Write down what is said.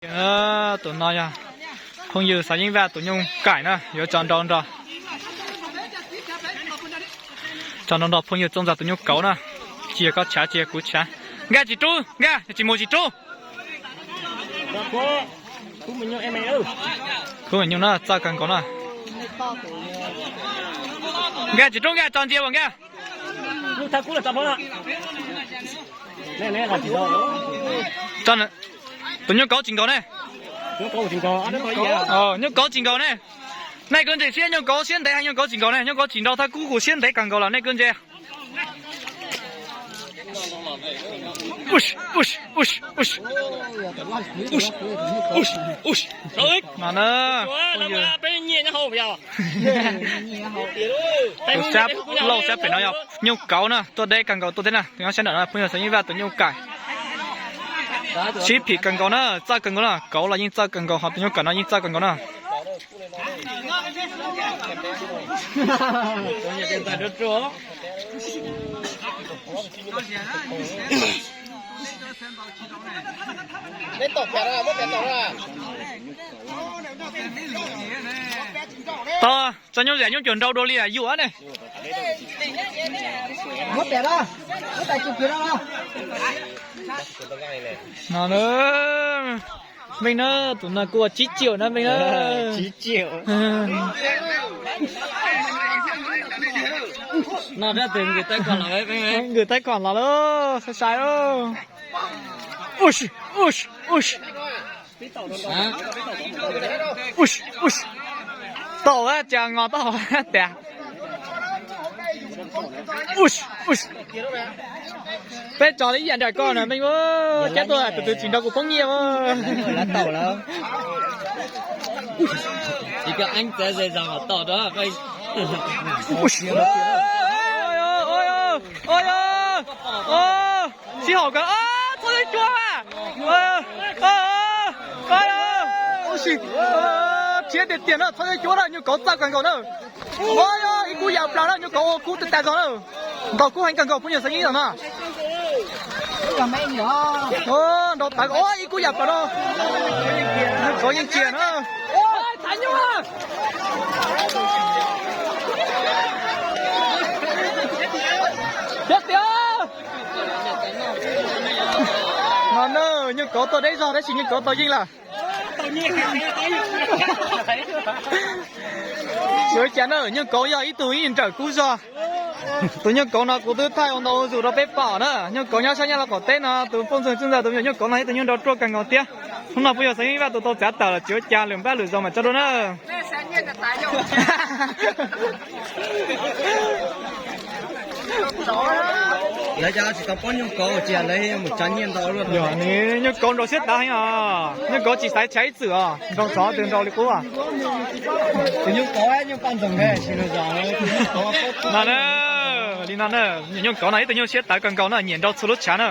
Tus no yog phooj ywg Xav Yeej Vaj tus nyuj kaim na, yuav tso nrau nrog, tso nrau nrog phooj ywg Txooj Ntxawg tus nyuj kauv na. Tsis yog koj tshav, tsis yog kuv tshav. Nkaj tsis rub, Nkaj tsis mus tsis rub. Khub me nyuj na, txawj kawg nkaus na. Nkaj tsis rub, Nkaj tso ntsia as Nkaj. Tus nyuj kauv tsis nkaus ne. Nyuj kauv tsis nkaus ne. Nej kuj ntse siab, nyuj kauv siab ntev heev, nyuj kauv tsis nkaus ne, nyuj kauv tsis nrau thawj kub kuj siab ntev kawg nkaus los nej kuj ntse. No na, tus sab laug sab pem no yog nyuj kauv na, tuaj deb kawg nkaus tuaj thiab na. Tus nyob sab nram no phooj ywg Xav Yeej Vaj tus nyuj kaim. Sib phim kawg nkaus na, txawj kawg nkaus na, kauv los yeej txawj kawg nkaus, ho tus nyuj kaim no yeej txawj kawg nkaus na. Tau, tso nyuj zam nyuj cuag nrau dua li yuam ne. No, Meej na, tus no kuj ua tsib triệu na Meej na. Nkws taib khoom los lawm, sai sai lawm. Tau cas ngos tau tas. Peb tso li ib yam nram koj na Meej, cab tuaj tus twg tsis nrau kuv poob nyiaj. Sib haum kawg, txhob cuab. Rhiab tiag tiag na, txhob cuab na, nyuj kauv txawj kawg nkaus na. Ua ib kub yam plaws na, nyuj kauv ua kub tag tag zog na. Ntaus kub heev kawg nkaus phooj ywg Xav Yeej Vaj no. Ntaus tawv ua ib kub yam plaws no. Nyuj kauv yeej kiag na. No na, nyuj kauv tuaj deb zog tab sis nyuj kauv tau yeej lawm. Tsis ua cas na, nyuj kauv yog ib tug ib nrawm kub zog. Tus nyuj kauv no kuv twb thaij ua ntau zuj zus rau peb pom na. Nyuj kauv nyob sab Nyab Laj qaum teb no, tus phooj ywg Txooj Ntxawg tus me nyuam nyuj kauv no yog ib tug nyuj nrau ruaj kawg nkaus thiab. Hnub no phooj ywg Xav Yeej Vaj tus tau txav tawm lawm, tsis ua cas, lwm npab lwm zaus mam tso dua na. Lawv cov tsis tau paub nyuj kauv ces lawv mus tsa nyiaj ntau luaj. Yog, nyuj kauv nrau siab tawv heev os, nyuj kauv tsis xaiv tshav ib txwm os, nrau xov twg nrau li qub. No na, li no na, nyuam nyuj kauv no ib tug nyuj siab tawv kawg nkaus na, nyiam nrau txhua lub tshav na.